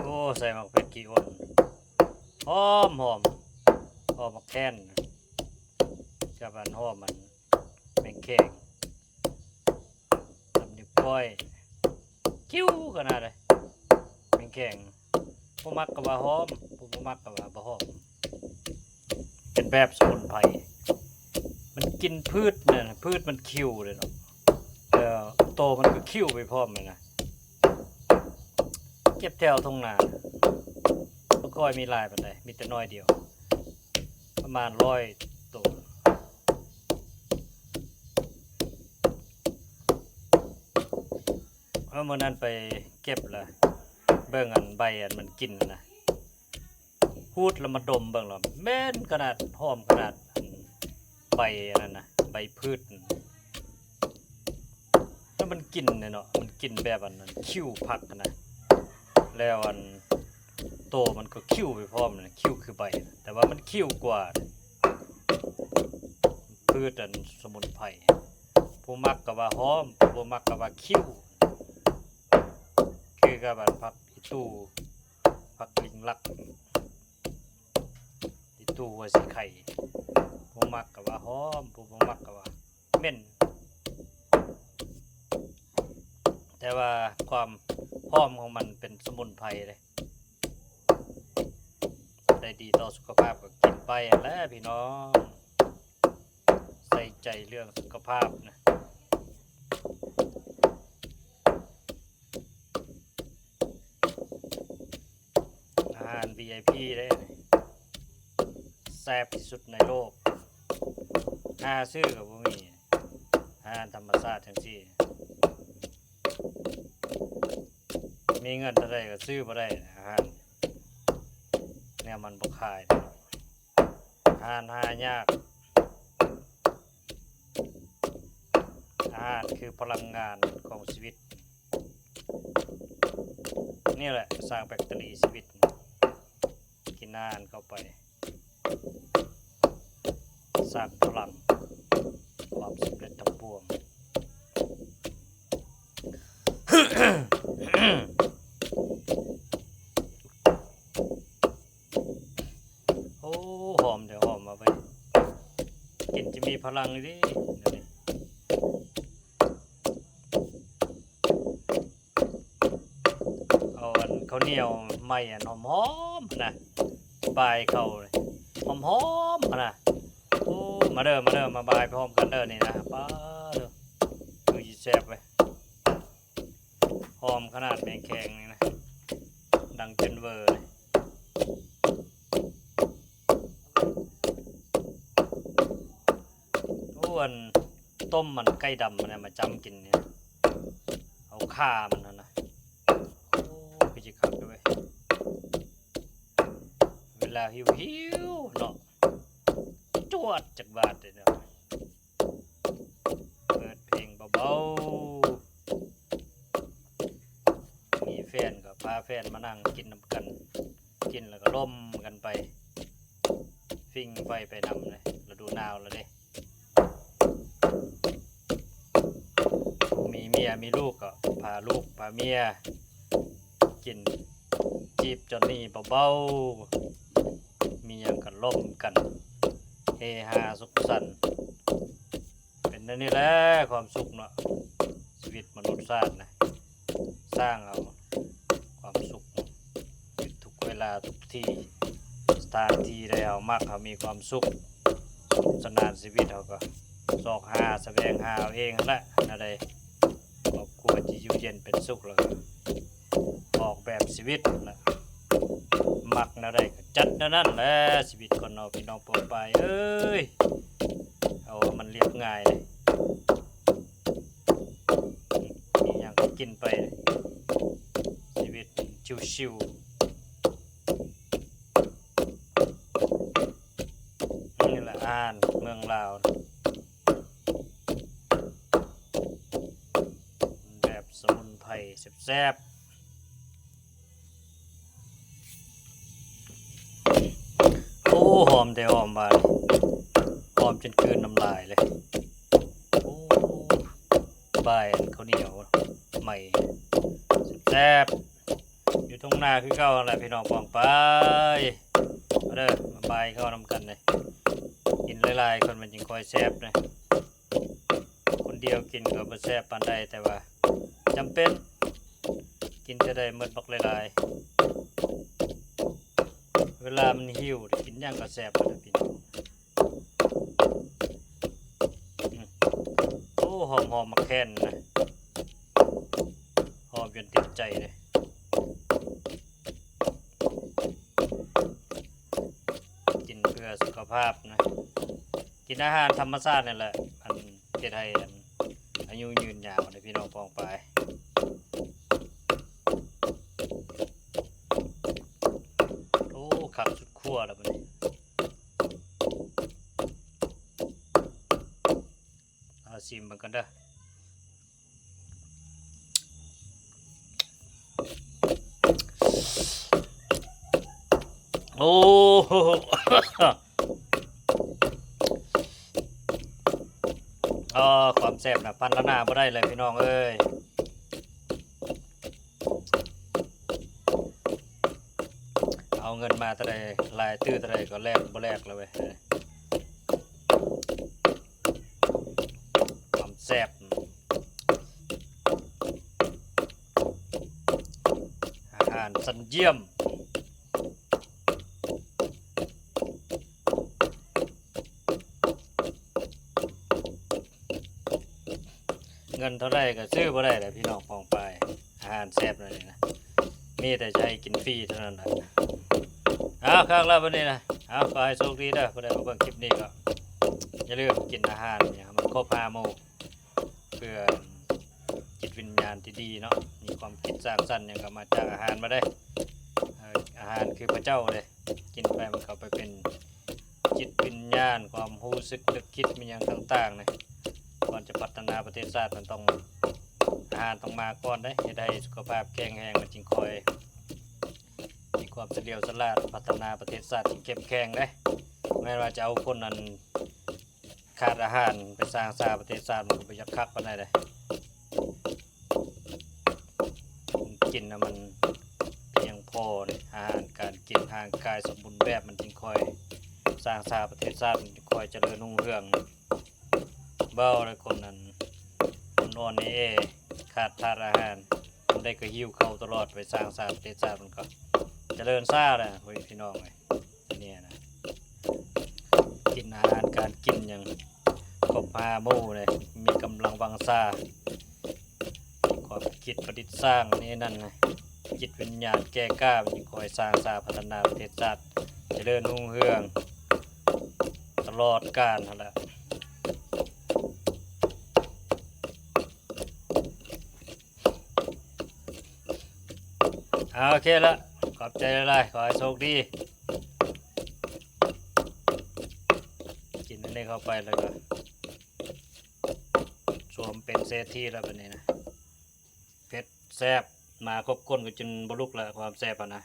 ໂອ້ ໃສ່ໝາກເຜັດຂີ້ອົນ ຫອມໆ ຫອມໝາກແຄນ ກັບອັນຫອມອັນແມງແຄງ ນຳນິ້ວກ້ອຍ ຄິວຂະໜາດເລີຍ ແມງແຄງ ຜູ້ມັກກໍວ່າຫອມ ຜູ້ບໍ່ມັກກໍວ່າບໍ່ຫອມ ເປັນແບບສະໝຸນໄພ ມັນກິນພືດນັ້ນ ພືດມັນຄິວເດ້ເນາະ ແລ້ວໂຕມັນກໍຄິວໄປພ້ອມນັ້ນນະ ເກັບແຖວທົ່ງນາ ບໍ່ຄ່ອຍມີຫຼາຍປານໃດ ມີແຕ່ໜ້ອຍດຽວ ປະມານຮ້ອຍໂຕ ເອີ ມື້ນັ້ນໄປເກັບລະ ເບິ່ງອັນໃບອັນມັນກິນນະ ຂູດລະມາດົມເບິ່ງລະ ເໝັນຂະໜາດ ຫອມຂະໜາດ ອັນໃບອັນນັ້ນນະ ໃບພືດ ແລ້ວມັນກິນເນາະ ມັນກິນແບບອັນນັ້ນ ຄິວຜັກຫັ້ນນະ ແລ້ວອັນໂຕມັນກໍຄິວໄປພ້ອມນະ ຄິວຄືໃບ ແຕ່ວ່າມັນຄິວກວ່າ ພືດອັນສະໝຸນໄພ ຜູ້ມັກກໍວ່າຫອມ ຜູ້ບໍ່ມັກກໍວ່າຄິວ ຄືກັບອັນຜັກອີຕູ່ ຜັກລິງລັກ ອີຕູ່ຫົວສີໄຂ່ ຜູ້ມັກກໍວ່າຫອມ ຜູ້ບໍ່ມັກກໍວ່າເໝັນ ແຕ່ວ່າຄວາມຫອມຂອງມັນເປັນສະໝຸນໄພເດ້ ໄດ້ດີຕໍ່ສຸຂະພາບກໍກິນໄປຫັ້ນແຫຼະພີ່ນ້ອງ ໃສ່ໃຈເລື່ອງສຸຂະພາບນະ ອາຫານ ວີໄອພີ ເດ້ ແຊບທີ່ສຸດໃນໂລກ ຫາຊື້ກໍບໍ່ມີ ອາຫານທຳມະຊາດຈັ່ງຊີ້ ມີເງິນເທົ່າໃດກໍຊື້ບໍ່ໄດ້ ອາຫານແນວມັນບໍ່ຂາຍ ອາຫານຫາຍາກ ອາຫານຄືພະລັງງານຂອງຊີວິດ ນີ້ແຫຼະສ້າງແບັກເຕີຣີຊີວິດ ກິນອາຫານເຂົ້າໄປ ສ້າງພະລັງ ຄວາມສຳເລັດທັງປວງ ໂອ້ ຫອມແທ້ ຫອມວ່າໄປ ກິນຈະມີພະລັງອີ່ຫຼີ ແນວນີ້ ເອົາອັນເຂົ້າໜຽວໃໝ່ອັນຫອມໆຫັ້ນນະ ບາຍເຂົ້າ ຫອມໆຫັ້ນນະ ໂອ້ ມາເດີ ມາເດີ ມາບາຍພ້ອມກັນເດີ ນີ້ນະ ປາດເດີ ຄືຊິແຊບເວີຍ ຫອມຂະໜາດແມງແຄງນີ້ນະ ດັງຈົນເວີເລີຍ ໂອ້ ອັນຕົ້ມມັນໄກ່ດຳຫັ້ນນະ ມາຈ້ຳກິນນີ້ ເອົາຂາມັນຫັ້ນນະ ໂອ້ ຄືຊິຄັກເວີຍ ເວລາຫິວໆເນາະ ຈວດຈັກບາດເດີເນາະ ເປີດເພງເບົາໆ ມີແຟນກໍພາແຟນມານັ່ງກິນນຳກັນ ກິນແລ້ວກໍລົມກັນໄປ ຟິງໄຟໄປນຳເລີຍ ລະດູໜາວແລ້ວເດ້ ຜູ້ມີເມຍມີລູກກໍພາລູກພາເມຍກິນ ຈີບຈອນນີ້ເບົາໆ ມີຫຍັງກໍລົມກັນ ເຮຮາສຸກສັນ ເປັນແນວນີ້ແຫຼະຄວາມສຸກເນາະ ຊີວິດມະນຸດຊາດນະ ສ້າງເອົາຄວາມສຸກທຸກເວລາທຸກທີ່ ສະຖານທີ່ໃດເຮົາມັກ ເຮົາມີຄວາມສຸກ ສະໜານຊີວິດເຮົາກໍຊອກຫາ ສະແຫວງຫາເອົາເອງຫັ້ນແຫຼະ ແນວໃດຄອບຄົວທີ່ຢູ່ເຢັນເປັນສຸກ ແລ້ວກໍອອກແບບຊີວິດຫັ້ນແຫຼະ ມັກແນວໃດກໍຈັດແນວນັ້ນແຫຼະ ຊີວິດຄົນເຮົາ ພີ່ນ້ອງປ້ອງປາຍເອີຍ ເອົາໃຫ້ມັນລຽບງ່າຍເລີຍ ມີຫຍັງກໍກິນໄປ ຊີວິດຊິວໆ ນີ້ແຫຼະອາຫານເມືອງລາວ ແບບສະໝຸນໄພແຊບໆ ໂອ້ ຫອມແທ້ຫອມບາດນີ້ ຫອມຈົນກືນນ້ຳລາຍເລີຍ ໂອ້ ບາຍອັນເຂົ້າໜຽວໃໝ່ ແຊບໆ ຢູ່ ທົ່ງນາຄືເກົ່າຫັ້ນແຫຼະພີ່ນ້ອງປ້ອງປາຍ. ມາເດີ ມາບາຍເຂົ້ານຳກັນເດີ. ກິນຫຼາຍໆຄົນມັນຈຶ່ງຄ່ອຍແຊບເດີ. ຄົນດຽວກິນກໍບໍ່ແຊບປານໃດ ແຕ່ວ່າຈຳເປັນ ກິນຈະໄດ້ໝົດບັກຫຼາຍໆ. ເວລາມັນຫິວ ກິນຫຍັງກໍແຊບຫັ້ນແຫຼະພີ່ນ້ອງ. ອືມ ໂອ້ ຫອມໆໝາກແຄນນະ ຫອມຈົນຕິດໃຈເດ້. ກິນເພື່ອສຸຂະພາບນະ ກິນອາຫານທຳມະຊາດນີ້ແຫຼະ ອັນເຮັດໃຫ້ອັນອາຍຸຍືນຍາວເດ້ພີ່ນ້ອງປ້ອງປາຍ. ໂອ້ ຄັກສຸດຂົ້ວແລ້ວບັດນີ້. ເອົາຊິມເບິ່ງກ່ອນເດີ. ໂອ້ ເອີ ຄວາມແຊບນະ ພັນລະນາບໍ່ໄດ້ເລີຍພີ່ນ້ອງເອີຍ. ເອົາເງິນມາເທົ່າໃດ ຫຼາຍຕື້ເທົ່າໃດກໍແລກບໍ່ແລກແລ້ວເວີຍ. ຄວາມແຊບ ອາຫານຊັ້ນຢ້ຽມ. ເງິນເທົ່າໃດກໍຊື້ບໍ່ໄດ້ແຫຼະພີ່ນ້ອງປ້ອງປາຍ ອາຫານແຊບແນວນີ້ນະ ມີແຕ່ຈະໃຫ້ກິນຟຣີເທົ່ານັ້ນແຫຼະ. ເອົາ ຄັກແລ້ວບັດນີ້ນະ. ເອົາ ຂໍໃຫ້ໂຊກດີເດີ ຜູ້ໃດມາເບິ່ງຄລິບນີ້ກໍຢ່າລືມກິນອາຫານໃຫ້ມັນຄົບຫ້າໝູ່ ເພື່ອຈິດວິນຍານທີ່ດີເນາະ ມີຄວາມຄິດສ້າງສັນຫຍັງກໍມາຈາກອາຫານມາເດ້. ເອີ ອາຫານຄືພະເຈົ້າເດ້ ກິນໄປມັນກໍໄປເປັນ ຈິດວິນຍານ ຄວາມຮູ້ສຶກນຶກຄິດມີຫຍັງຕ່າງໆນີ້ ກ່ອນຈະພັດທະນາປະເທດຊາດ ມັນຕ້ອງ ອາຫານຕ້ອງມາກ່ອນເດ້ ເຮັດໃຫ້ສຸຂະພາບແຂງແຮງ ມັນຈຶ່ງຄ່ອຍມີຄວາມສະຫຼຽວສະຫຼາດ ພັດທະນາປະເທດຊາດຈຶ່ງເຂັ້ມແຂງເດ້. ແມ່ນວ່າຈະເອົາຄົນອັນຂາດອາຫານໄປສ້າງສາປະເທດຊາດ ມັນກໍບໍ່ຢາກຄັກປານໃດເດ້. ກິນນະມັນພຽງພໍນີ້ ອາຫານການກິນ ຮ່າງກາຍສົມບູນແບບ ມັນຈຶ່ງຄ່ອຍສ້າງສາປະເທດຊາດ ມັນຈຶ່ງຄ່ອຍຈະເລີນຮຸ່ງເຮືອງ. ເວົ້າແລ້ວຄົນນັ້ນ ຄົນອ່ອນແອ ຂາດທາດອາຫານ ອັນໃດກໍຫິວເຂົ້າຕະຫຼອດ ໄປສ້າງສາປະເທດຊາດ ມັນກໍຈະເລີນຊ້າແຫຼະ ໂອ້ຍ ພີ່ນ້ອງເອີຍ. ອັນນີ້ນະ ກິນອາຫານການກິນຫຍັງຄົບຫ້າໝູ່ເດ້ ມີກຳລັງວັງຊາ ຄວາມຄິດປະດິດສ້າງອັນນີ້ນັ້ນນະ ຈິດວິນຍານແກ່ກ້າ ມັນຈຶ່ງຄ່ອຍສ້າງສາພັດທະນາປະເທດຊາດ ຈະເລີນຮຸ່ງເຮືອງຕະຫຼອດການຫັ້ນແຫຼະ. ເອົາ ໂອເຄລະ ຂອບໃຈຫຼາຍໆ ຂໍໃຫ້ໂຊກດີ. ກິນອັນນີ້ເຂົ້າໄປແລ້ວກໍສວມເປັນເສດຖີແລ້ວບັດນີ້ນະ. ເຜັດແຊບ ໝາຄົບກົ້ນກໍຈົນບໍ່ລຸກແລ້ວ ຄວາມແຊບຫັ້ນນະ.